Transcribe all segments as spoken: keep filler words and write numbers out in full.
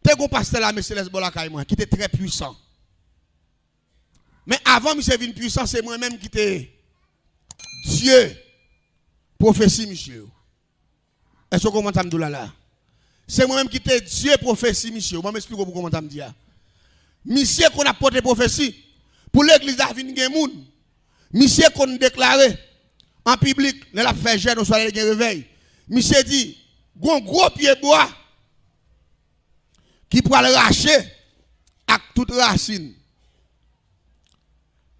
Te gon pastè lame selès bò lakay mwen ki te trè pwisan. Men avan misye vin pwisan, se mwen menm ki te Dye pwofesi misye yo. Èske w konprann sa m di w la la? Se mwen menm ki te Dye pwofesi misye yo. Ban m esplike w pou w konprann sa m di a. Misye konn ap pote pwofesi pou legliz la vin gen moun. Misye konn deklare an piblik, lè l ap fè jèn oswa lè l gen revèy. Misye di, gon gwo pye bwa ki pral rache ak tout rasin.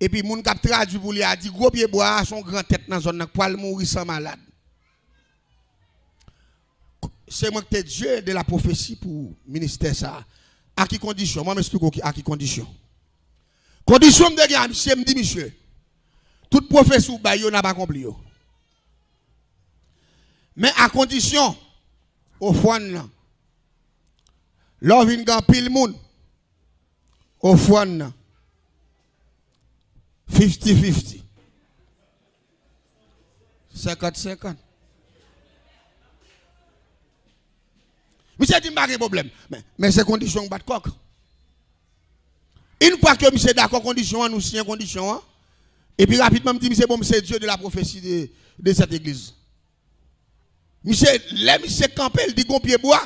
Epi moun k ap tradui pou li a di, gwo pye bwa a se yon gran tèt nan zòn nan k pral mouri san malad. Se mwen ki te Dye de la pwofesi pou ministè sa a. A ki kondisyon? Mwen, m esplike w ki, a ki kondisyon. Kondisyon m te gen a misye, m di misye, tout pwofesi w bay yo, n ap akonpli yo. Men a kondisyon, ofrann nan, lè w vin gen anpil moun, ofrann nan, fifty fifty. Senkant senkant. Misye di m pa gen pwoblèm. Men, men se kondisyon m bat kòk. Yon fwa ke misye dakò kondisyon an, nou siyen kondisyon an. Epi rapidman, m di misye, bon, m se Dye de la pwofesi de, de sèt egliz. Misye, lè misye kanpe, l di gon pye bwa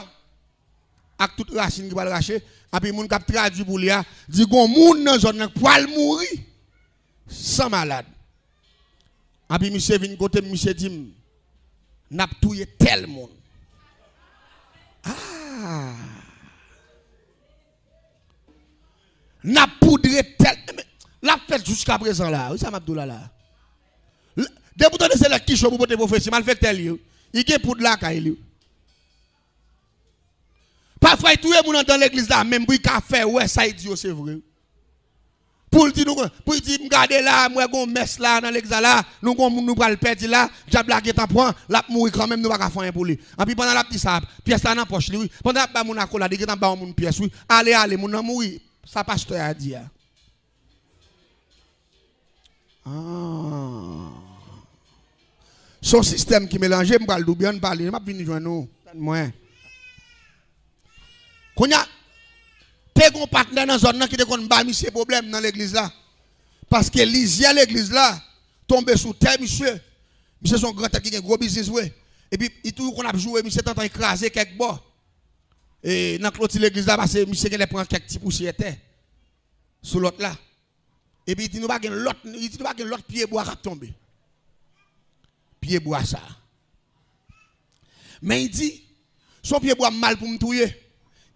ak tout rasin ki pral rache, epi moun k ap tradui pou li a di gon moun nan zòn nan k pral mouri san malad. Epi misye vin kote m, misye di m, n ap touye tèl moun. Ah! N ap poudre tèl. Men, l ap fèt jiska prezan la. Wi, sa m ap di w la la. L-, depi w tande se lè ki cho pou pote pwofesi, malfektè li ye. Li gen poud lakay li. Pafwa, li touye moun anndan legliz la, menm pou li ka fè wè sa li di yo se vre. Pou l di nou, pou l di, m gade la, m wè gon mès la nan legliz la, la, nou gon moun nou pral pèdi la, dyab la gentan pran, l ap mouri kanmenm, nou pa ka fè anyen pou li. Anpi pandan l ap di sa, pyès la nan pòch li, wi. Pandan l ap ba moun akolad, li gentan ba yon moun pyès, wi. Ale, ale, moun nan mouri. Sa pastè a di a. Ah. Se yon sistèm ki melanje, m pral di w byen, pale, m ap vin jwenn ou. Tann mwen. Kounye a, te gen yon patnè nan zòn nan ki te konn ba misye pwoblèm nan legliz la. Paske lizyè legliz la tonbe sou tè misye. Misye se yon gran tèt ki gen gwo biznis vre. Epi, li toujou konn ap joure misye, tantan li kraze kèk bò. E, nan kloti legliz la, paske misye genlè pran kèk ti pousyè tè sou lòt la. Epi li di nou pa gen lòt, li di nou pa gen lòt pye bwa k ap tonbe. Pye bwa sa a. Men li di, se yon pye bwa m mal pou m touye.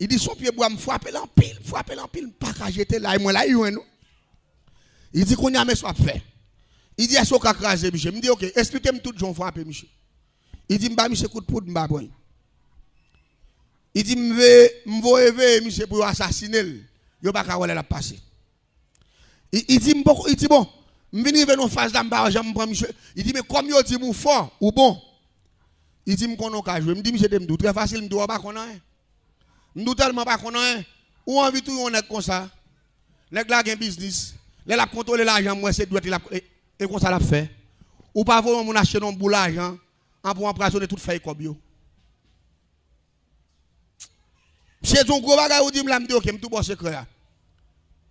Li di, se yon pye bwa m frape l anpil, m frape l anpil, m pa ka jete l, e mwen la, li jwenn ou. Li di, kounye a, men sa w ap fè. Li di, èske w ka kraze misye? M di, oke, esplike m tout jan w frape misye. Li di, m ba misye kout poud, m pa pran l. Li di, m veye, m voye veye misye pou yo asasinen l. Yo pa ka wè lè l ap pase. Li, li di, m poko, li di, bon, m vin rive nan yon faz la, m pa janm pran misye. Li di, men kòm yo di m ou fò, ou bon. Li di, m konnen w ka jwe. M di, misye, te m di w, trè fasil, m di w, w pa konn anyen. M di w tèlman w pa konn anyen. Ou anvi touye yon nèg konsa. Nèg la gen biznis. Lè l ap kontwole lajan, m wè se dwèt li l ap, e, e konsa l ap fè. Ou pa voye yon moun achte nan yon boul lajan, an pou anpwazonnen tout fèy kòb yo. Misye di yon gwo bagay, ou di m la, m di, oke, m tou ba w sekrè a.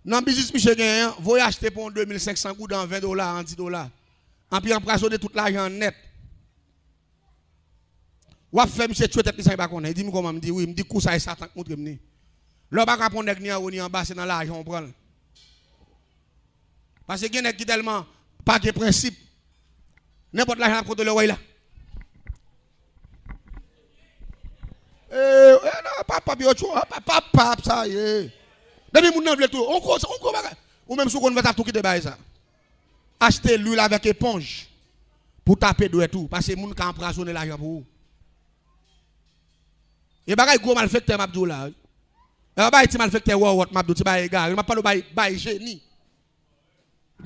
Nan biznis misye genyen an, voye achte pou yon de mil senk san goud an ven dola, an dis dola. Anpi anpwazonnen tout lajan an nèt. W ap fè misye tchwe tèt li san li pa konnen. Li di m kòman, m di wi, m di kou sa e Satan k montre m ni. Lè w pa ka pran nèg ni anwo ni anba, se nan lajan w pran l. Paske gen nèg ki tèlman pa gen prensip. Nenpòt lajan l ap kontwole w la. E, e, non, pa pap yo tchou, pa pap, pap, sa ye. Depi moun nan vle tou, on ko, on ko bagay. Ou menm si w konn fè sa, tou kite bagay sa. Achte lwil avèk eponj pou tape dwèt ou, paske moun ka anpwazonnen lajan pou ou. E bagay gwo malfektè m ap di w la, wi. E pa bagay ti malfektè wòwòt m ap di w, ti bagay egare. M ap pale w bagay, bagay jeni.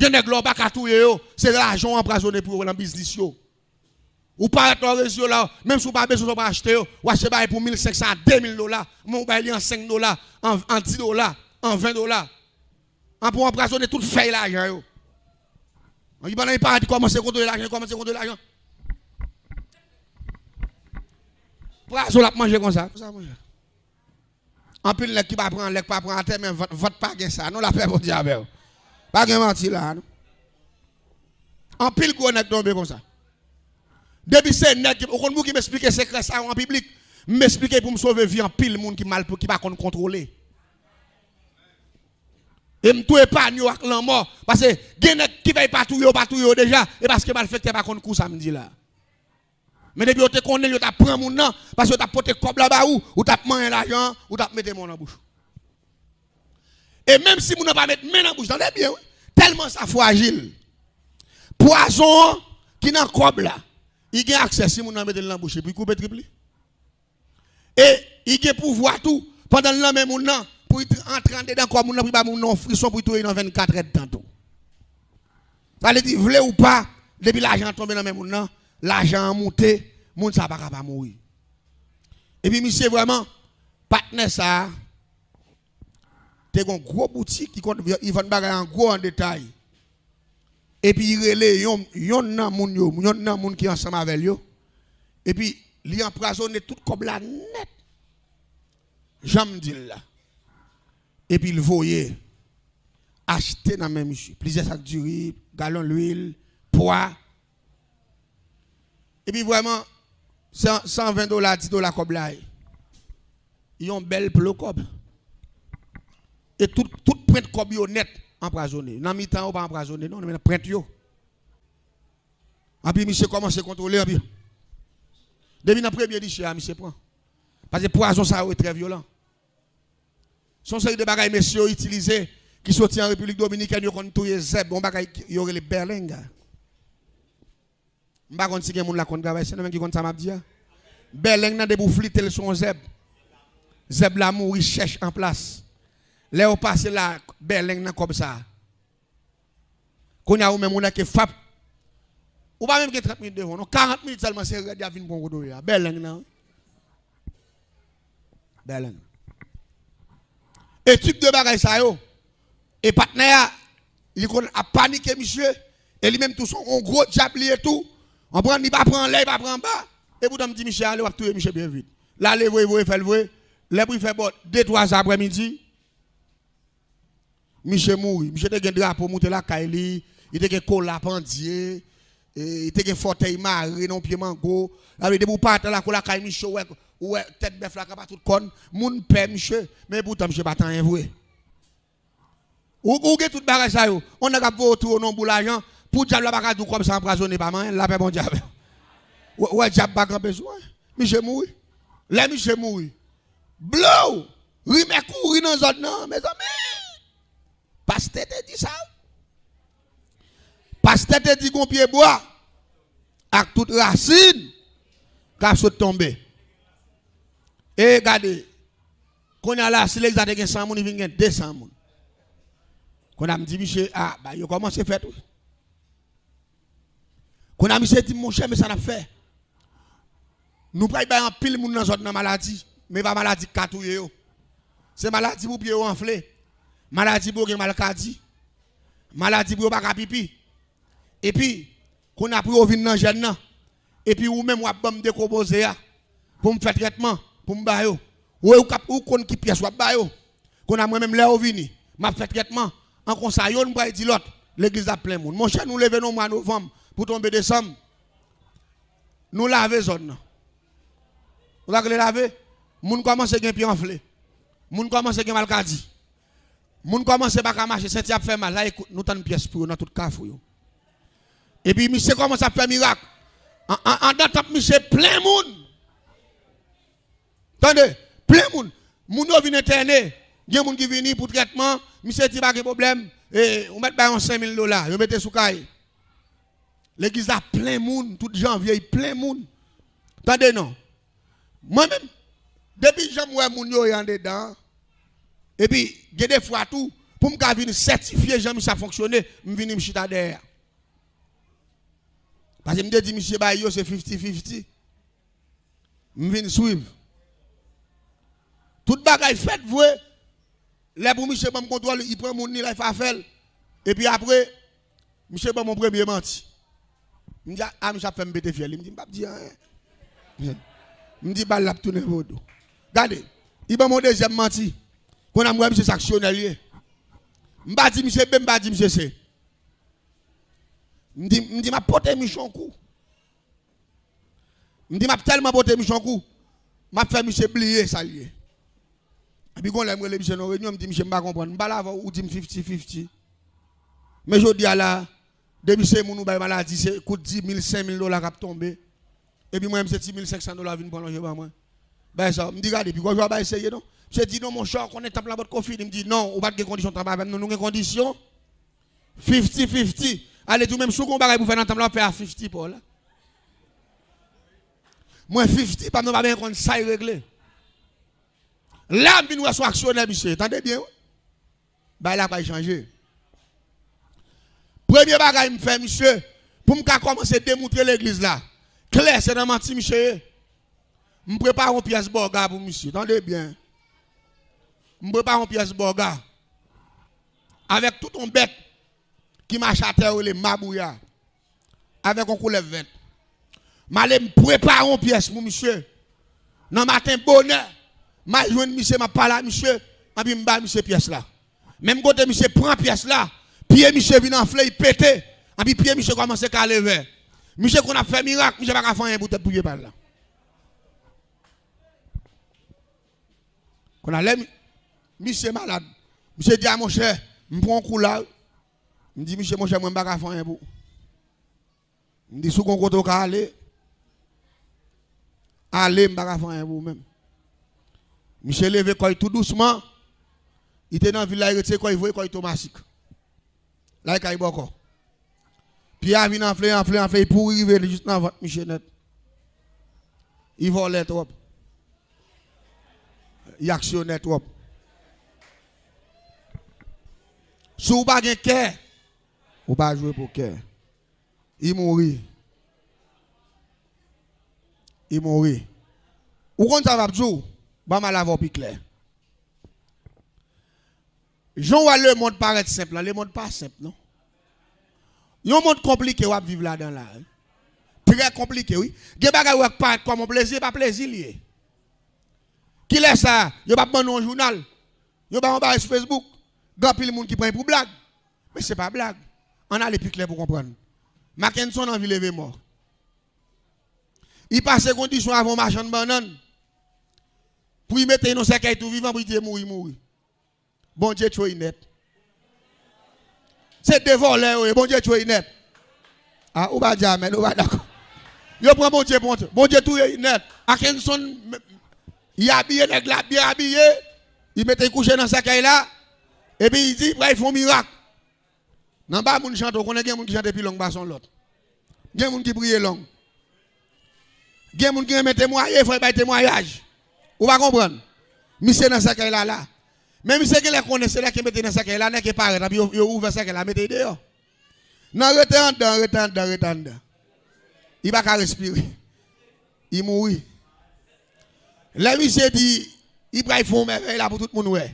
Gen nèg la w pa ka touye yo, se lajan w anpwazonnen pou yo nan biznis yo. Ou parèt la, w reziye w la, menm si w pa bezwen sa w pa achte yo, w achte bagay pou mil senk san a de mil dola, men w bay li an senk dola, an, an dis dola, an ven dola. An pou anpwazonnen tout fèy lajan yo. An, li pandan li parèt, li kòmanse kontwole lajan, li kòmanse kontwole lajan. Pwazo l ap manje konsa. Konsa, manje. Anpil nèg ki pa pran lè, ki pa pran atè, men vant, vant pa gen sa. Non, lapè Bondye avè w. Pa gen manti la, non. Anpil gwo nèg tonbe konsa. Depi se nèg ki, ou konn pou ki m esplike sekrè sa yo an piblik, m esplike pou m sove vi anpil moun ki mal, ki pa konn kontwole. E m tou epanye yo ak lanmò. Paske gen nèg ki fè yo pa touye, yo pa touye yo deja, e paske malfektè pa konn kou sa m di la. Men depi yo te konnen, yo t ap pran moun nan, paske yo t ap pote kòb la ba ou, ou t ap manyen lajan an, ou t ap mete men w nan bouch ou. E menm si moun nan pa met men nan bouch, tande byen, wi, tèlman sa frajil. Pwazon an ki nan kòb la, li gen aksè, si moun nan mete l nan bouch li, pou l koupe trip li. E li gen pouvwa tou, pandan l nan men moun nan, pou li tr-, antre andedan kò moun nan, pou li ba moun nan yon frison, pou li touye l nan vennkat èdtan tou. Sa vle di, vle ou pa, depi lajan an tonbe nan men moun nan, lajan an moute, moun sa a pa ka pa mouri. Epi misye vrèman, patnè sa a, te gen yon gwo boutik, li konn, li vann bagay an gwo, an detay. Epi li rele yon, yonn nan moun yo, yonn nan moun ki ansanm avè l yo. Epi li anpwazonnen tout kòb la nèt. Jan m di l la. Epi l voye achte nan men misye. Plizyè sak diri, galon lwil, pwa. Epi vrèman, san, san ven dola, dis dola kòb la ye. Yon bèl plo kòb. E tout, tout pwent kòb yo nèt anpwazonnen. Nan mitan yo pa anpwazonnen, non, men nan pwent yo. Anpi misye kòmanse kontwole, anpi. Depi nan premye niche a, misye pran. Paske pwazon sa yo trè vyolan. Se yon seri de bagay mesye yo itilize ki soti an Repiblik Dominikèn, yo konn touye zèb, yon bagay ki yo rele bèleng. M pa konn si gen moun la konn travay, se nou menm ki konn sa m ap di a. Bèleng nan depi w flite l se yon zèb. Zèb la mouri chèch an plas. Lè yo pase la, bèleng nan kòb sa. Kounye a ou menm ou nan ke fap. Ou pa menm gen trant minit devan w, non. Karant minit sèlman se rèd y ap vin pran kote w ye a. Bèleng nan. Bèleng. E tip de bagay sa yo. E patnè a, li konn ap panike misye. E li menm tou se yon gwo dyab li ye tou. Konprann, li pa pran anlè, li pa pran anba. E poutan m di misye ale, w ap touye misye byen vit. L ale vre, vre, fè l vre. Lè pou l fè bò de, twa zè aprèmidi, misye mouri. Misye te gen drapo moute lakay li, li te gen kola pandye, e, li te gen fòtèy mare nan yon pye mango. Sa vle di depi w pa atè lakou lakay misye, ou wè, ou wè tèt bèf la k ap a tout kòn. Moun pè misye, men poutan misye pa t anyen vre. Ou, ou gen tout bagay sa yo. Yon nèg ap voye w touye w nan yon boul lajan, pou dyab la pa ka di w kòb sa anpwazonnen pa manyen l, lapè Bondye avè w. Ou, ou wè dyab pa kanpe sou anyen. Misye mouri. Lè misye mouri, blow! Rimè kouri nan zòn nan, mezanmi! Pastè te di sa. Pastè te di gon pye bwa ak tout rasin k ap sot tonbe. E gade, kounye a la, si legliz la te gen san moun, li vin gen de san moun. Kounye a m di misye, a, bagay yo kòmanse fèt, wi. Kounye a misye di m, monchè, men sa n ap fè. Nou pral bay anpil moun nan zòn nan maladi, men pa maladi k ka touye yo. Se maladi pou pye yo anfle, maladi pou yo gen malkadi, maladi pou yo pa ka pipi. Epi, kounye a pou yo vin nan jèn nan. Epi ou menm w ap ban m dekonpoze a pou m fè trètman, pou m ba yo. Ou, ou, k ap, ou konn ki pyès w ap ba yo. Kounye a mwen menm lè yo vini, m ap fè trètman. An konsa, yonn pral di lòt, legliz la plen moun. Monchè, nou leve nan mwa novanm pou tonbe desanm. Nou lave zòn nan. Ou sa rele lave? Moun kòmanse gen pye anfle. Moun kòmanse gen malkadi. Moun kòmanse pa ka mache, senti ap fè mal. La, ekout, nou tann pyès pou yo nan tout kafou yo. Epi misye kòmanse ap fè mirak. An, an, anndan tanp misye plen moun. Tande, plen moun. Moun yo vin entène. Gen moun ki vini pou trètman. Misye di pa gen pwoblèm. E, ou mèt bay yon senk mil dola. Yo mete sou kay. Legliz la plen moun. Tout janvye, li plen moun. Tande non. Mwen menm, depi jan m wè moun yo ye andedan, epi gen de fwa tou, pou m ka vin sètifye jan misye ap fonksyone, m vini m chita dèyè a. Paske m te di misye bay yo se fifti fifti. M vin swiv. Tout bagay fèt vre. Lè pou misye ban m kontwòl, li pran moun li, l al fè afè l. Epi apre, misye ban m yon premye manti. M di, a, a, misye ap fè m pete fyèl li. M di, m p ap di anyen. M di, bal la ap tounen vodou. Gade, li ban m yon dezyèm manti. Kounye a m wè misye se aksyonè l ye. M pa di misye B, m pa di misye C. M di, m di m ap pote misye yon kou. M di m ap tèlman pote misye yon kou, m ap fè misye bliye sa l ye. Epi gon lè m rele misye nan reyinyon, m di misye m pa konprann. M pale avè w, ou di m fifty fifty. Men jodi a la, depi se moun ou bay maladi, se kout dis mil, senk mil dola k ap tonbe. Epi mwen menm se ti mil senk san dola vin pran lonje ban mwen. Bagay sa, m di gade, pi gwo jwa bagay serye non. Misye di non monchè, ou konnen tanp lan potko fini. M di non, ou pa t gen kondisyon tanp avè m non, nou gen kondisyon. Fifty fifty. Ale di w menm si w gen yon bagay pou fè nan tanp lan, w ap fè a fifty pa w la. Mwen fifty pa m nan pa menm konn sa y regle. La m vin wè se yon aksyonè misye, tande byen wi. Bagay la pral chanje. Premye bagay m fè misye, pou m ka kòmanse demoutre legliz la klè se nan manti misye ye. M prepare yon pyès bòga pou misye, tande byen. M prepare yon pyès bòga avèk tout yon bèt ki mache atè yo rele mabouya, avèk yon koulèv vèt. M ale m prepare yon pyès pou misye. Nan maten bonè, m al jwenn misye, m ap pale a misye, anpi m ba misye pyès la. Menm kote misye pran pyès la, pye misye vin anfle, li pete, anpi pye misye kòmanse kale vè. Misye konn ap fè mirak, misye pa ka fè anyen pou tèt pou pye pa l la. Kounye a lè mi- misye malad, misye di a monchè, m pran yon kou la wi. M di misye monchè mwen m pa ka fè anyen pou ou. M di si w gon kote w ka ale, ale m pa ka fè anyen pou ou menm. Misye leve kò l tou dousman, li te nan vil la, li retire kò l, li voye kò l Tomasik. Lakay bòkò. Pye a vin anfle, anfle, anfle, li pouri rive jis nan vant misye nèt. Li vòlè twòp. Li aksyonè twòp. Si w pa gen kè, ou pa jwe pokè. Li mouri. Li mouri. Ou konn sa m ap di w? Ban m al avè w pi klè. Jan w wè lemonn parèt senp lan, lemonn pa senp non. Yon monn konplike w ap viv ladan la wi. Trè konplike wi. Gen bagay ou wè k parèt kòm yon plezi, e pa plezi l ye. Kilè sa, yo p ap ban nou yon jounal, yo ba yon bagay sou Facebook, gen anpil moun ki pran l pou blag. Men se pa blag. Ann ale pi klè pou konprann. Mackenson anvi leve mò. Li pase kondisyon avè yon machann bannann pou li mete l nan sèkèy tou vivan pou li te mouri, mouri. Bondye tchwe l nèt. Se de vòlè yo ye, Bondye tchwe l nèt. A, ou pa di amèn, ou pa dakò. Yo pran Bondye pou yon, Bondye touye l nèt. Mackenson, li abiye, nèg la byen abiye, li mete l kouche nan sèkèy la, epi li di li pral fè yon mirak. Nan ba moun chante, ou konnen gen moun ki chante pi long pase yon lòt. Gen moun ki priye long. Gen moun ki renmen temwaye, fò l bay temwayaj. Ou pa konprann? Misye nan sèkèy la la. Men misye genlè konnen se nèg ki mete nan sèkèy la, nèg ki parèt, epi yo, yo ouvè sèkèy la, mete l deyò. Nan rete anndan, rete anndan, rete anndan. Li pa ka respire. Li mouri. Lè misye di, li pral fè yon mèvèy la pou tout moun wè.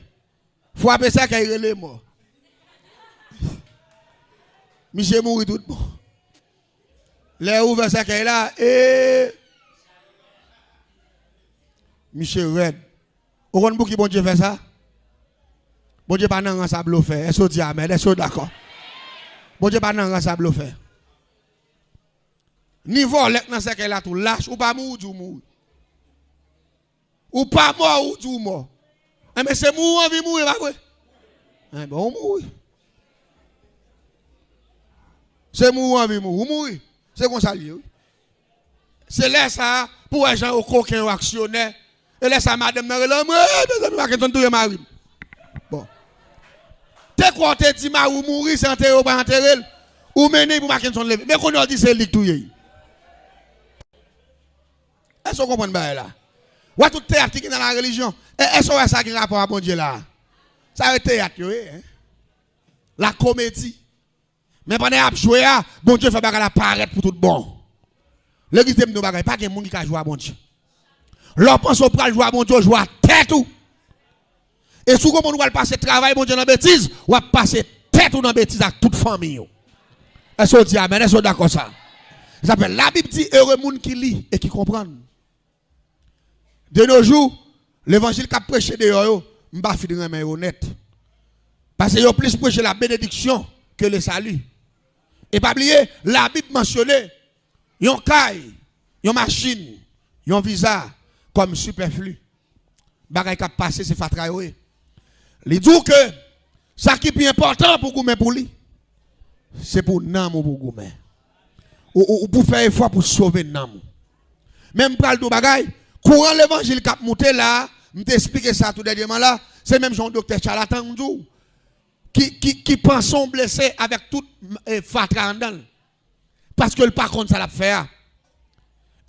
Frape sèkèy rele mò. Misye mouri tout bon. Lè yo ouvè sèkèy la, e misye rèd. Ou konn pouki Bondye fè sa? Bondye pa nan rans a blofè. Èske w di amèn? Èske w dakò? Bondye pa nan rans a blofè. Ni vòlè k nan sèkèy la tou lach, ou pa mouri, ou di w mouri. Ou pa mò, ou di w mò. Enben, se mouri w anvi mouri, pa vre? Enben, ou mouri. Se mouri w anvi mouri, ou mouri. Se konsa l ye, wi. Se lè sa a, pou w wè jan yo koken, yo aksyonè. E lè sa a, madanm nan rele anmwe, mezanmi, Mackenson touye mari m. Bon. Te kwè w te di mari w mouri, se antere w pral antere l. Ou mennen l pou Mackenson leve. Men kounye a w di se li k touye l. Èske w konprann bagay la? Wè tout teyat ki gen nan la relijyon. E, èske w wè sa gen rapò a Bondye la? Sa yo teyat yo ye, en. La komedi. Men pandan y ap jwe a, Bondye fè bagay la parèt pou tout bon. Legliz te m di yon bagay, pa gen moun ki ka jwe a Bondye. Lè w panse w pral jwe a Bondye, w jwe a tèt ou. E si w konprann ou pral pase travay Bondye nan betiz, w ap pase tèt ou nan betiz ak tout fanmi w. Èske w di amèn? Èske w dakò sa? Sa fè Labib di, ere moun ki li e ki konprann. De nos jours, levanjil k ap preche deyò yo, M pa fin renmen yo nèt. Paske yo plis preche la benediksyon ke le sali. E pa bliye, Labib mansyone yon kay, yon machin, yon viza kòm sipèfli. Bagay k ap pase, se fatra yo ye. Li di w ke sa ki pi enpòtan pou goumen pou li, se pou nanm ou pou goumen. Ou, ou, ou pou fè efò pou sove nanm ou. Men m pral di w bagay, kouran levanjil k ap moute la, m te esplike sa tou dènyèman la, se menm jan yon doktè chalatan m di w, ki, ki, ki panse w blese avèk tout, eh, fatra anndan l. Paske l pa konn sa l ap fè a.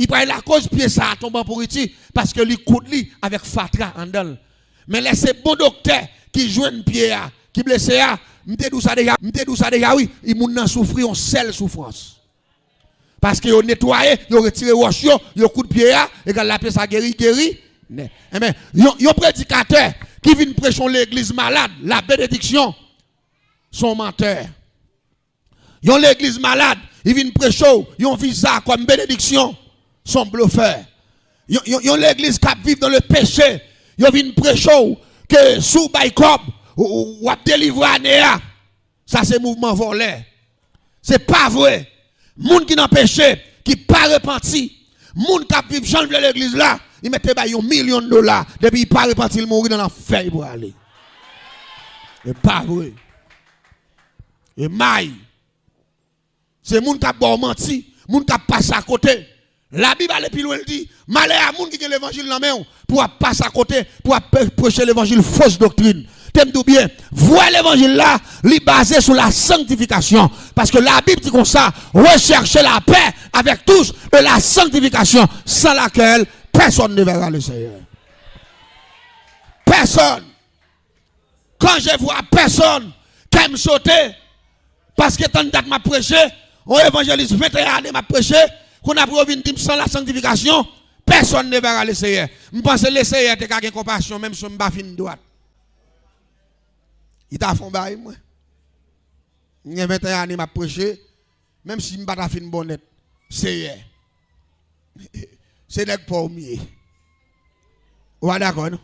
Li pral lakoz pye sa a tonbe an pouriti, paske li koud li avèk fatra anndan l. Men lè se bon doktè ki jwenn pye a, ki blese a, m te di w sa deja, m te di w sa deja wi, e moun nan soufri yon sèl soufrans. Paske yo netwaye, yo retire wòch yo, yo koud pye a, egal la pye sa geri, geri nèt. Enben, yon, yon predikatè ki vin preche yon legliz malad, la benediksyon, se yon mantè. Yon legliz malad, li vin preche w yon viza kòm benediksyon, se yon blofè. Yon, yon, yon legliz k ap viv nan le peche, yo vin preche w ke si w bay kòb, w, w, w ap delivre ane a. Sa se mouvman vòlè. Se pa vre. Moun ki nan peche, ki pa repanti, moun k ap viv jan l vle legliz la, li mèt te bay yon milyon dola, depi li pa repanti, li mouri nan lanfè li prale. E pa vre. E may. Se moun k ap ba w manti, moun k ap pase akote. Labib ale pi lwen, l di, malè a moun ki gen levanjil nan men w, pou w ap pase akote, pou w ap pre-, preche levanjil fos doktrin. Te m di w byen, vrè levanjil la, li baze sou la sanctification. Paske Labib di konsa, recherchez la paix avec tous et la sanctification, sans laquelle personne ne verra le Seigneur. Pèsòn. Quand je vois personne, kè m sote, paske tann dat m ap preche, yon evanjelis venteyen ane m ap preche, kounye a pou yo vin di m sans la sanctification, personne ne verra le Seigneur. M panse le Seigneur te ka gen konpasyon, menm si m pa fin dwat. Li ta fè yon bagay mwen. M gen venteyen ane m ap preche, menm si m pa ta fin bon nèt. Seyè. Se nèg pa w m ye. Ou pa dakò, non?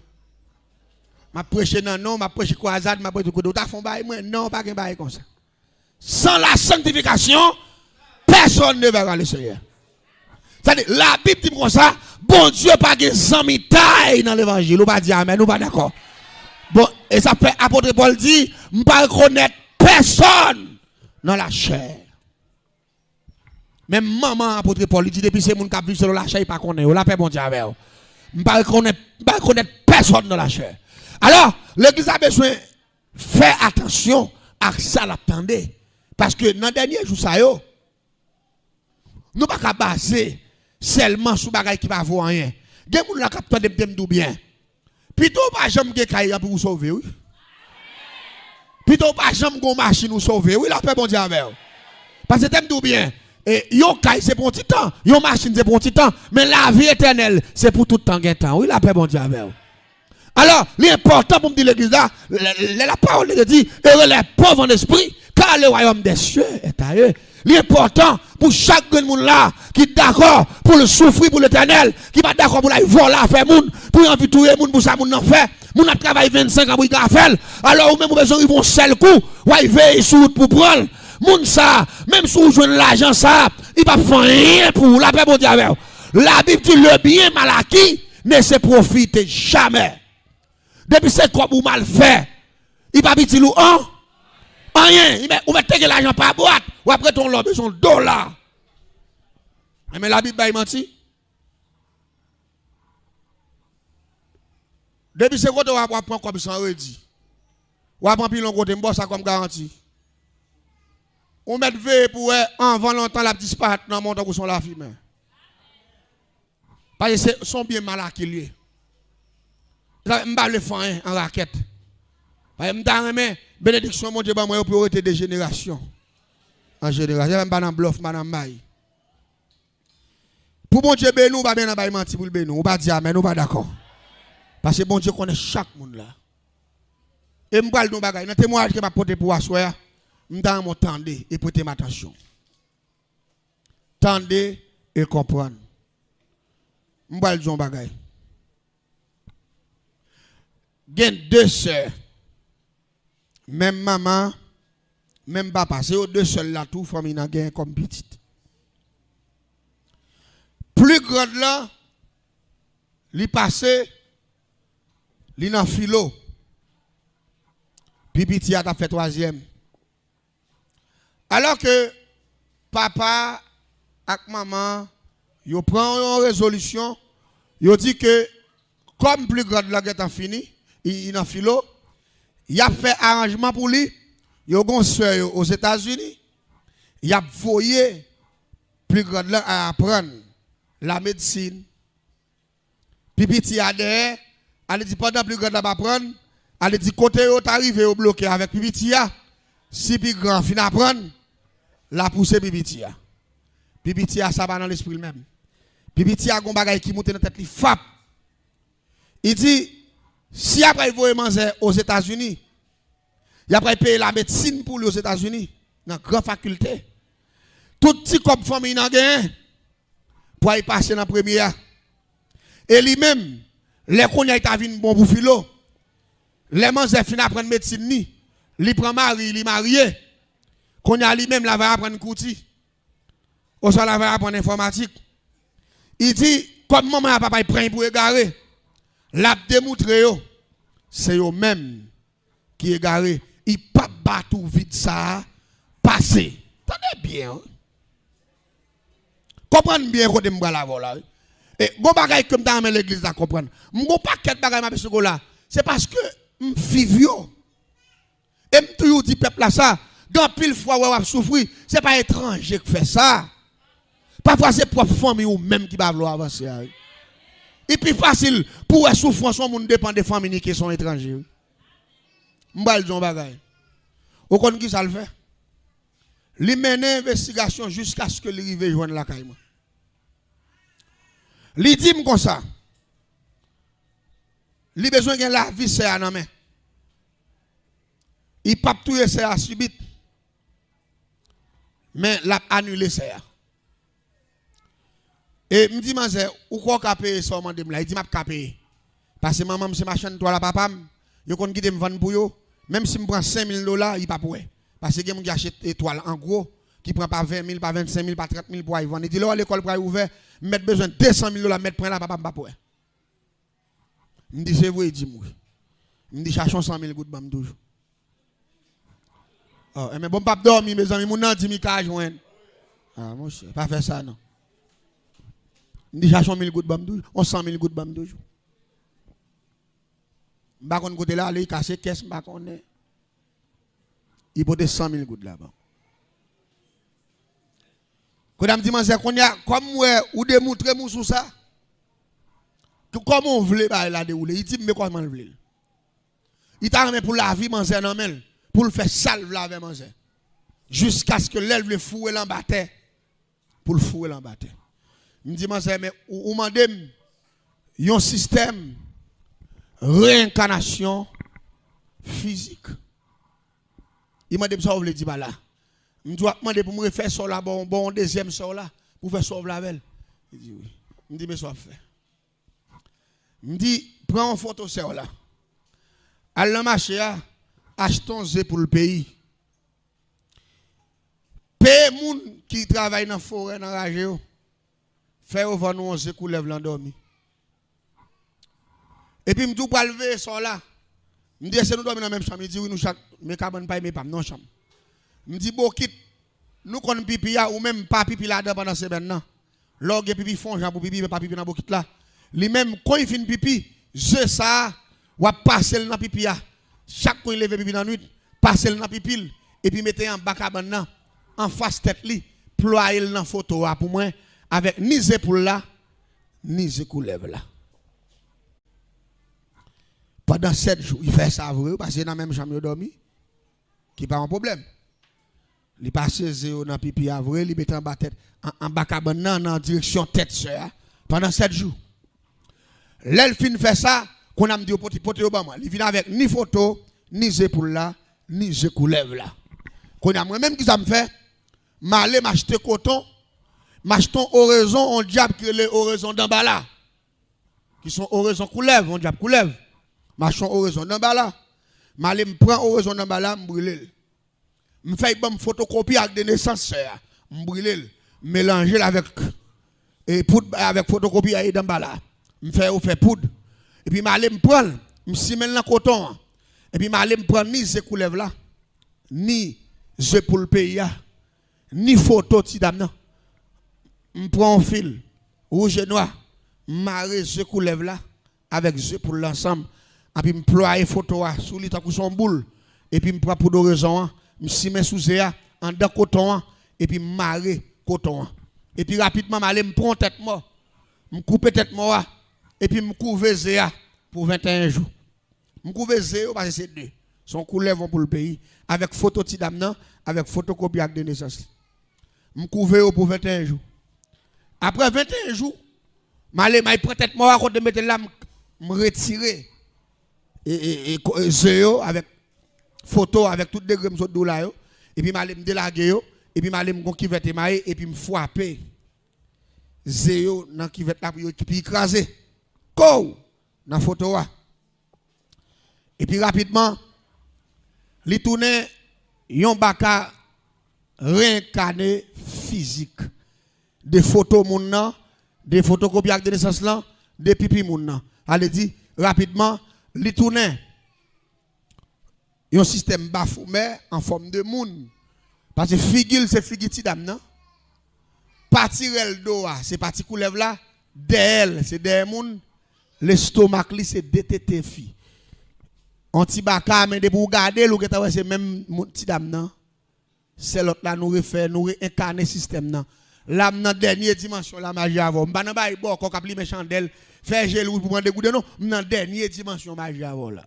M ap preche nan non, m ap preche kwazad, m ap preche tout kote. Ou ta fè yon bagay mwen? Non, pa gen bagay konsa. Sans la sanctification, personne ne verra le Seigneur. Sa di, Labib di m konsa, Bondye pa gen zanmitay nan levanjil. Ou pa di amèn, ou pa dakò. Bon, e sa fè apot Pòl di, m pa rekonèt pèsòn nan lachè. Menm manman apot Pòl, li di, depi se moun k ap viv selon lachè, li pa konnen yo. Lapè Bondye avè w. M pa rekonèt, m pa rekonèt pèsòn nan lachè. Alò, legliz la bezwen fè atansyon ak sa l ap tande. Paske nan dènye jou sa yo, nou pa ka baze sèlman sou bagay ki pa vo anyen. Gen moun la k ap tande m, te m di w byen. Pito w pa janm gen kay ranpli ou sove, wi. Pito w pa janm gon machin ou sove, wi, lapè Bondye avè w. Paske te m di w byen, e, yon kay se pou yon ti tan, yon machin se pou yon ti tan, men lavi etènèl se pou tout tan gen tan, wi, lapè Bondye avè w. Alò, li enpòtan pou m di legliz la, lè, lè lapawòl de Dye di, heureux les pauvres en esprit, car le royaume des cieux est à eux. Li enpòtan pou chak grenn moun la ki dakò pou l soufri pou Letènèl, ki pa dakò pou l al vòlè afè moun, pou l anvi touye moun pou sa moun nan fè. Moun ap travay vennsenk an pou l ka fè l. Alò, ou menm ou bezwen rive yon sèl kou, w al veye sou wout pou pran l. Moun sa, menm si w jwenn lajan sa, li p ap fè anyen pou ou. Lapè Bondye avè w. Labib di, le bien mal acquis ne se profite jamais. Depi se kòb ou mal fè, li p ap itil ou an, anyen. Li mèt, ou mèt te gen lajan pa bwat, w ap rete yon lè w bezwen yon dola. Enben, Labib bay manti. Depi se kote w ap, w ap pran kòb san redi. W ap anpile yon kote, m ba w sa kòm garanti. Ou mèt veye pou wè, anvan lontan, l ap disparèt nan men w tankou se yon lafimen. Paske se, se yon byen mal aki l ye. Sa fè m pa vle fè anyen an rakèt. Paske m ta renmen benediksyon Bondye ban mwen yo pou yo rete de jenerasyon an jenerasyon. Sa fè m pa nan blòf, m pa nan may. Pou Bondye beni w, pa bezwen bay manti pou l beni w. Ou pa di amèn, ou pa dakò. Paske Bondye konnen chak moun la. E m pral di w yon bagay. Nan temwayaj ke m ap pote pou w aswè a, m ta renmen w tande e prete m atansyon. Tande e konprann. M pral di w yon bagay. Gen de sè, menm manman, menm papa. Se yo de sèl la tou fanmi nan genyen kòm pitit. Pli grand lan, li pase, li nan filo. Pi piti a t ap fè twazyèm. Alò ke papa ak manman yo pran yon rezolisyon, yo di ke kòm pli grand lan gentan fini, li, li nan filo, y ap fè aranjman pou li, yo gon sè yo Ozetazini, y ap voye pli grand lan al aprann lamedsin. Pi piti a dèyè, ale di pandan pli grand la ap aprann, ale di kote yo ta rive yo bloke avèk pi piti a, si pi gran an fin aprann, l a pouse pi piti a. Pi piti a sa pa nan lespri l menm. Pi piti a gon bagay ki moute nan tèt li fap. Li di, si y ap pral voye manzè Ozetazini, y ap pral peye lamedsin pou li Ozetazini, nan gran fakilte. Tout ti kòb fanmi nan genyen, pou al pase nan premye a. E li menm, lè kounye a li ta vin bon pou filo, lè manzè fin aprann medsin li, li pran mari, li marye, kounye a li menm l a va aprann kouti, oswa l a va aprann enfòmatik. Li di, kòm manman ak papa l pran l pou egare, l ap demoutre yo, se yo menm ki egare, li p ap bat ou vid sa a pase. Tande byen, wi. Konprann byen kote m pral avè w la, wi. E, gon bagay ke m ta renmen legliz la konprann. M gon pakèt bagay m ap esplike w la. Se paske m viv yo. E m toujou di pèp la sa, gen anpil fwa w wè w ap soufri, se pa etranje k fè sa. Pafwa se pwòp fanmi w menm ki pa vle w avanse a, wi. Li pi fasil pou w wè soufrans yon moun depann de fanmi li ke se yon etranje, wi. M pral di w yon bagay. Ou konn ki sa l fè? Li mennen envestigasyon jiskaske li rive jwenn lakay mwen. Li di m konsa, li bezwen gen lavi sè a nan men. Li p ap touye sè a sibit, men l ap anile sè a. E m di manzè, ou kwè w ka peye sa w mande m la? Li di m ap ka peye. Paske manman m se machann twal a papa m, yo konn kite m vann pou yo. Menm si m pran senk mil dola, li p ap wè. Paske gen moun ki achte twal an gwo, ki pran pa ven mil, pa vennsenk mil, pa trant mil pou al vann. Li di lè w lekòl pral ouvè, m mèt bezwen de san mil dola, m mèt pran la, papa m p ap wè. M di se vre, li di m wi. M di chache yon san mil goud ban m toujou. Oh, enben bon, m p ap dòmi, mezanmi, moun nan di m li ka jwenn. Ah, monchè, pa fè sa non. M di chache yon mil goud ban m toujou, yon san mil goud ban m toujou. M pa konn kote l ale, li kase kès, m pa konnen. Li pote san mil goud la ban m. Kounye a m di manzè, kounye a, kòm m wè ou demoutre m ou sou sa, kòman w vle bagay la dewoule? Li di m men kòman l vle l. Li ta renmen pou lavi manzè nan men l, pou l fè sa l vle avè manzè. Jiskaske lè l vle foure l anba tè, pou l foure l anba tè. M di manzè, men ou, ou mande m yon sistèm reyenkanasyon fizik. Li mande m sa w vle di pa la. M di w ap mande pou m refè sè w la, ba w, ba w yon dezyèm sè w la, pou w fè sa w vle avè l. Li di wi. M di men sa w ap fè. M di, pran yon foto sè w la. Al nan mache a, achte yon ze poul peyi. Peye moun ki travay nan forè, nan raje yo. Fè yo vann ou yon ze koulèv lan dòmi. Epi m di w pral veye sè w la. M di èske nou dòmi nan menm chanm? Li di wi, nou chak, men kabann pa l, men pa m, nan yon chanm. M di bokit, nou konn pipi a, ou menm pa pipi ladan pandan semèn nan. Lè w gen pipi, fè yon jan pou pipi, men pa pipi nan bokit la. Li menm, kon li fin pipi, ze sa a, w ap pase l nan pipi a. Chak kon li leve pipi nan nwit, pase l nan pipi l, epi mete l anba kabann nan, anfas tèt li, plwaye l nan foto a pou mwen, avèk ni ze poul la, ni ze koulèv la. Pandan sèt jou, li fè sa vre, paske nan menm chanm yo dòmi. Ki pa yon pwoblèm. Li pase ze yo nan pipi a vre, li mete anba tèt, an, anba kabann nan, nan direksyon tèt sè a, pandan sèt jou. Lè l fin fè sa, kounye a m di yo pote, pote yo ban mwen. Li vin avèk ni foto, ni ze poul la, ni ze koulèv la. Kounye a mwen menm ki sa m fè? M ale, m achte koton, m achte yon orezon, yon dyab ki rele orezon danbala. Ki se yon orezon koulèv, yon dyab koulèv. M achte yon orezon danbala. M ale m pran orezon danbala, m brile l. M fè y ban m fotokopi ak de nesans sè a. M brile l. M melanje l avèk, e, poud, avèk fotokopi a e danbala. M fè yo fè poud. Epi m ale m pran l. M simen l nan koton an. Epi m ale m pran ni ze koulèv la, ni ze poul peyi a, ni foto ti dam nan. M pran yon fil wouj e nwa, m mare ze koulèv la avèk ze poul la ansanm, epi m plwaye foto a sou li tankou se yon boul, epi m pran poud orezon an, m simen sou ze a, anndan koton an, epi m mare koton an. Epi rapidman, m ale m pran yon tèt mò, m koupe tèt mò a, epi m kouve ze a pou venteyen jou. M kouve ze yo, paske se de. Se yon koulèv, yon poul peyi, avèk foto ti dam nan, avèk fotokopi ak de nesans li. M kouve yo pou venteyen jou. Apre venteyen jou, m ale, m al pran tèt mò a kote m mete l la, m, m retire, e, e, e, ko-, e, ze yo avèk foto, avèk tout degre m sot di w la yo. Epi m ale, m delage yo. Epi m ale, m gon kivèt emaye, epi m frape ze yo nan kivèt la pou yo, epi kraze. Kow! Nan foto a. Epi rapidman, li tounen yon baka reyenkane fizik. De foto moun nan, de fotokopi ak de nesans lan, de pipi moun nan. Sa vle di, rapidman, li tounen yon sistèm Bafomè an fòm de moun. Paske figi l se figi ti dam nan. Pati rèl do a se pati koulèv la. Dèyè l se dèyè moun. Lestomak li se de tete fi. On ti baka, men depi w gade l, ou gentan wè se menm moun, ti dam nan. Sè lòt la, nou refè, nou reyenkane sistèm nan. La, m nan dènye dimansyon la, maji avè w. M pa nan bay bòkò k ap limen chandèl, fè je l wouj pou pran degouden, non. M nan dènye dimansyon maji avè w la.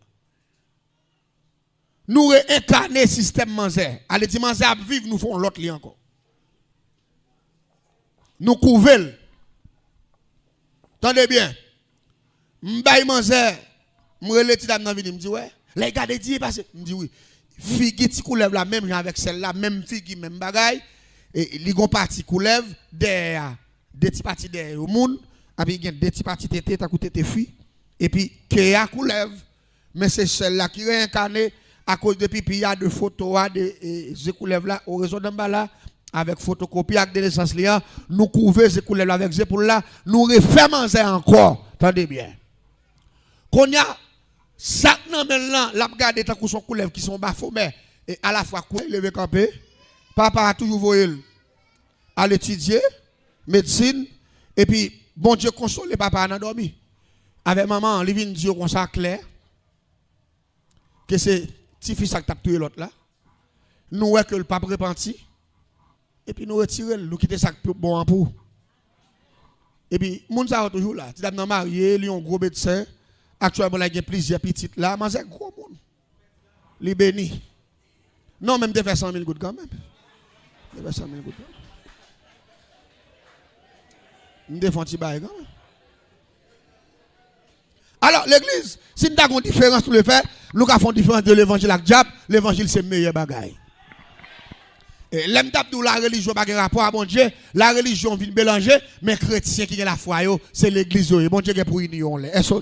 Nou reyenkane sistèm manzè. Ale di manzè ap viv, nou fè yon lòt li ankò. Nou kouve l. Tande byen. M bay manzè, m rele ti dam nan vini, m di, wè. Lè l gade di pase, m di, wi. Figi ti koulèv la, menm jan avèk sèl la, menm figi, menm bagay. E li gon pati koulèv, dèyè a. De ti pati dèyè yo moun, epi gen de ti pati tete, tankou tete fi. Epi ke a koulèv, men se sèl la ki reyenkane akoz de pipi a, de foto a, de, e, ze koulèv la, orezon danbala, avèk fotokopi ak de nesans li an, nou kouve ze koulèv la avèk ze poul la, nou refè manzè ankò. Tande byen. Kounye a, sa k nan men l lan, l ap gade tankou se yon koulèv ki se yon Bafomè, e alafwa koulèv, leve kanpe, papa a toujou voye l al etidye medsin, epi Bondye konsole papa a nan dòmi. Avèk manman an, li vin di yo konsa klè, ke se tifi sa k t ap touye lòt la. Nou wè ke l p ap repanti. Epi nou retire l, nou kite sa k pi bon an pou. Epi moun sa yo toujou la. Ti dam nan marye, li yon gwo medsen. Aktyèlman, l gen plizyè pitit la. Manzè gwo moun. Li beni. Non, men m te fè san mil goud kanmenm. M te fè san mil goud kanmenm. M te fè yon ti bagay kanmenm. Alò, legliz, si n ta gen yon diferans pou nou fè, nou ka fè yon diferans de levanjil ak dyab. Levanjil se meyè bagay. E, lè m t ap di w larelijyon pa gen rapò a Bondye, larelijyon vin melanje, men kretyen ki gen lafwa yo, se legliz yo ye. Bondye gen pou ini yo yon lè. Èske w,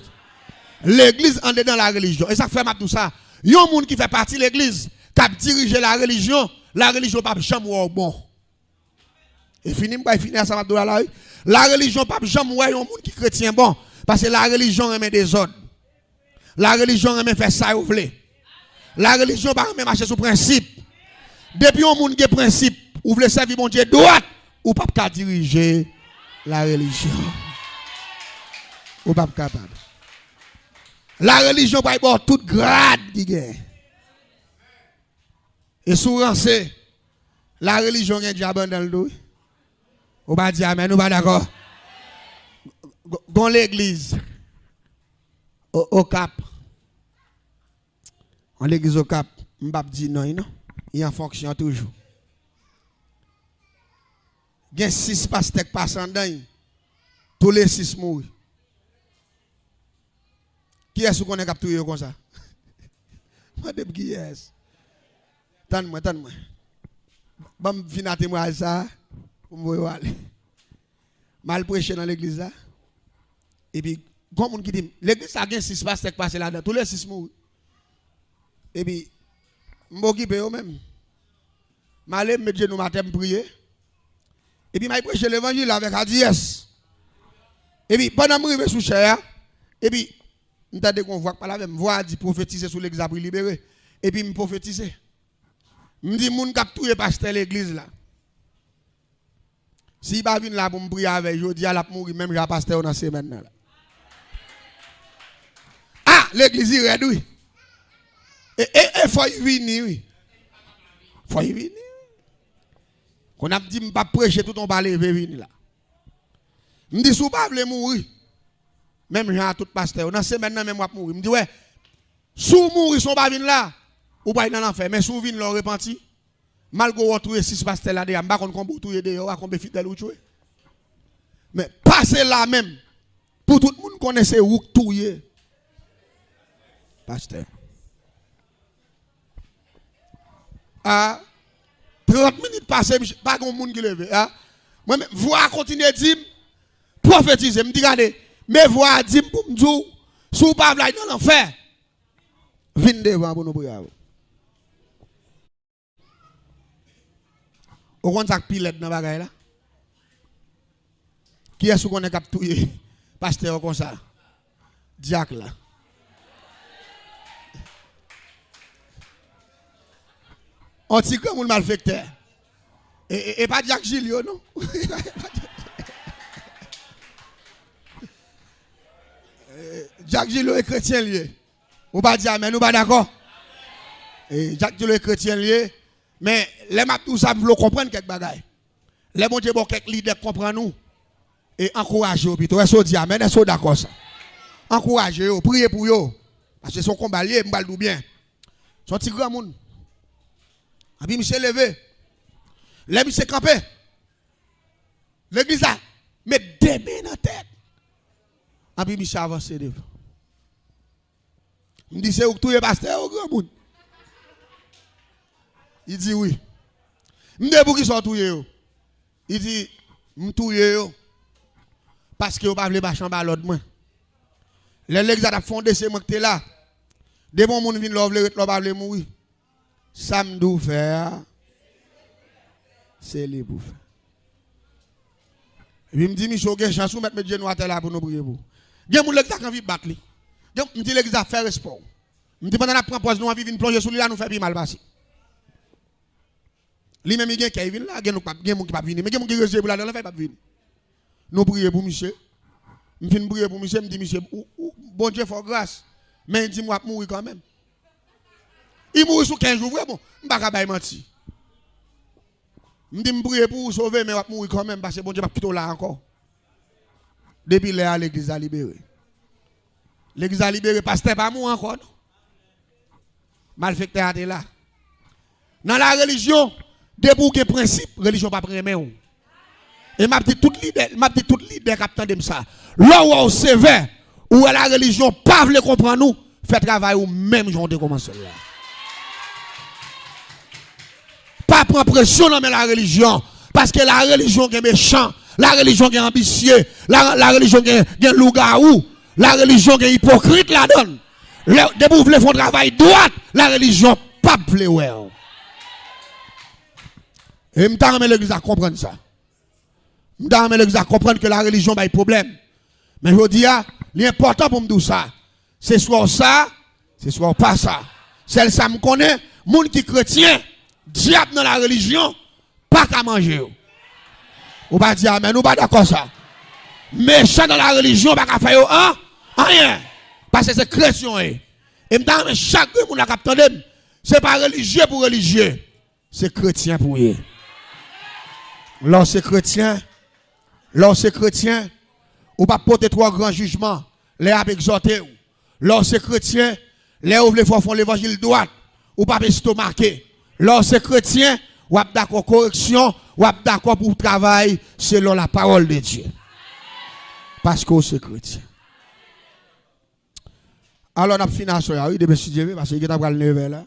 legliz andedan larelijyon. E sa k fè m ap di w sa. Yon moun ki fè pati legliz, k ap dirije larelijyon, larelijyon p ap janm wè w bon. E fini, m pral fini a sa m ap di w la, la, wi. Larelijyon p ap janm wè yon moun ki kretyen bon, paske larelijyon renmen dezòd. Larelijyon renmen fè sa yo vle. Larelijyon pa renmen mache sou prensip. Depi yon moun gen prensip, ou vle sèvi Bondye dwat, ou p ap ka dirije larelijyon. Ou p ap kapab. Larelijyon pral ba w tout grad ki gen. E si w ranse, larelijyon gen dyab anndan l tou, wi. Ou pa di amèn, ou pa dakò. G-, gon legliz O-, Okap. Yon legliz Okap, m p ap di non l non. Li an fonksyon toujou. Gen sis pastè k pase anndan l, tou le sis mouri. Kiyès ou konnen k ap touye yo konsa? Mande m kiyès. Tann mwen, tann mwen. Ban m fin a temwayaj sa a, pou m voye w ale. M al preche nan legliz la. Epi, Gon moun ki di m, legliz sa gen sis pastè k pase ladan, tou le sis mouri. Epi, m pa okipe yo menm. M ale, m met jenou m atè, m priye. Epi, m al preche levanjil avèk adiyès. Epi, pandan m rive sou chè a, epi, m tande gon vwa k pale avè m. Vwa a di, pwofetize sou legliz la pou l libere. Epi, m pwofetize. M di, moun k ap touye pastè legliz la, si l pa vin la pou m priye avè l jodi a, l ap mouri menm jan a pastè yo nan semèn nan la. Ah, legliz li rèd, wi. E, e, e fò l vini, wi. Fò l vini, wi. Konn ap di m p ap preche, tout on pa leve vini la. M di, si w pa vle mouri, menm jan a tout pastè yo, nan semèn nan menm w ap mouri. M di, wè, si w mouri san w pa vin la, ou pral nan lanfè. Men si w vin la, w repanti, malgre w touye sis pastè la deja, m pa konn konbe w touye deyò a, konbe fidèl ou tchwe. Men pase la menm, pou tout moun konnen se ou k touye pastè. A, trant minit pase, misye, pa gen moun ki leve. A, mwen menm, vwa a kontinye di m, pwofetize. M di, gade, men vwa a di m pou m di w, si w pa vle al nan lanfè, vin devan pou nou priye avè w. Ou konn sa k pi lèd nan bagay la? Kiyès ou konnen k ap touye pastè yo konsa? Dyak la. On ti granmoun malfektè. E, e, e pa dyak Jilyo, non. E, dyak Jilyo e kretyen l ye. Ou pa di amèn, ou pa dakò? E, dyak Jilyo e kretyen l ye. Men, lè m ap di w sa, m vle w konprann kèk bagay. Lè Bondye ba w kèk lidè k konprann ou, e ankouraje yo pito. Èske w di amèn? Èske w dakò sa? Ankouraje yo, priye pou yo. Paske se yon konba l ye, m pral di w byen. Se yon ti granmoun. Epi misye leve. Lè misye kanpe, legliz la met de men nan tèt. Epi misye avanse devan. M di, se ou k touye pastè yo, granmoun? Li di, wi. M di, poukisa w touye yo? Li di, m touye yo paske yo pa vle mache anba lòd mwen. Lè legliz la t ap fonde, se mwen ki te la. Depi yon moun vin la, w vle ret la, w pa vle mouri. Sa m di w fè a, se li pou fè. Epi m di, misye, w gen chans, ou mèt met jenou atè la pou nou priye pou ou. Gen moun legliz la k anvi bat li. Gen, m di, legliz la, fè respè w. M di, pandan n ap pran pòz nou anvi vin plonje sou li la, nou fè pi mal pase. Li menm, li gen kè, li vin la, gen nou k p ap, gen moun ki p ap vini, men gen moun ki rezeye pou l al nan lanfè, li p ap vini. Nou priye pou misye. M fin priye pou misye, m di misye, ou, ou, Bondye fè w gras, men li di m w ap mouri kanmenm. Li mouri sou kenz jou vre, bon, m pa ka bay manti. M di m priye pou ou sove, men w ap mouri kanmenm, paske Bondye p ap kite w la ankò. Depi lè a, legliz la libere. Legliz la libere, pastè pa mouri ankò, non. Malfektè a te la. Nan la relijyon, depi w gen prensip, relijyon p ap renmen w. E m ap di tout lidè, m ap di tout lidè k ap tande m sa, lè w wè w sevè, ou wè la relijyon pa vle konprann ou, fè travay ou menm jan w te kòmanse l la. Pa pran presyon nan men la relijyon, paske la relijyon gen mechan, la relijyon gen anbisye, la, la relijyon gen, gen lougawou, la relijyon gen ipokrit ladan l. Lè, depi w vle fè yon travay dwat, la relijyon p ap vle wè w. E m ta renmen legliz la konprann sa. M ta renmen legliz la konprann ke la relijyon bay pwoblèm. Men jodi a, li enpòtan pou m di w sa. Se swa w sa, se swa w pa sa. Sèl sa m konnen, moun ki kretyen, dyab nan la relijyon pa ka manje yo. Ou pa di amèn, ou pa dakò sa. Mechan nan la relijyon pa ka fè yo an, anyen. Paske se kretyen yo ye. E m ta renmen chak grenn moun la k ap tande m, se pa relijye pou relijye. Se kretyen pou w ye. Lè w se kretyen, lè w se kretyen, ou p ap pote twò gran jijman lè y ap egzòte w. Lè w se kretyen, lè yo vle fè w fè yon levanjil dwat, ou p ap estomake. Lè w se kretyen, w ap dakò koreksyon, w ap dakò pou w travay selon la parole de Dieu. Paske w se kretyen. Alò, n ap fini aswè a, wi, demen si Dye vle, paske li gentan pral nevè la.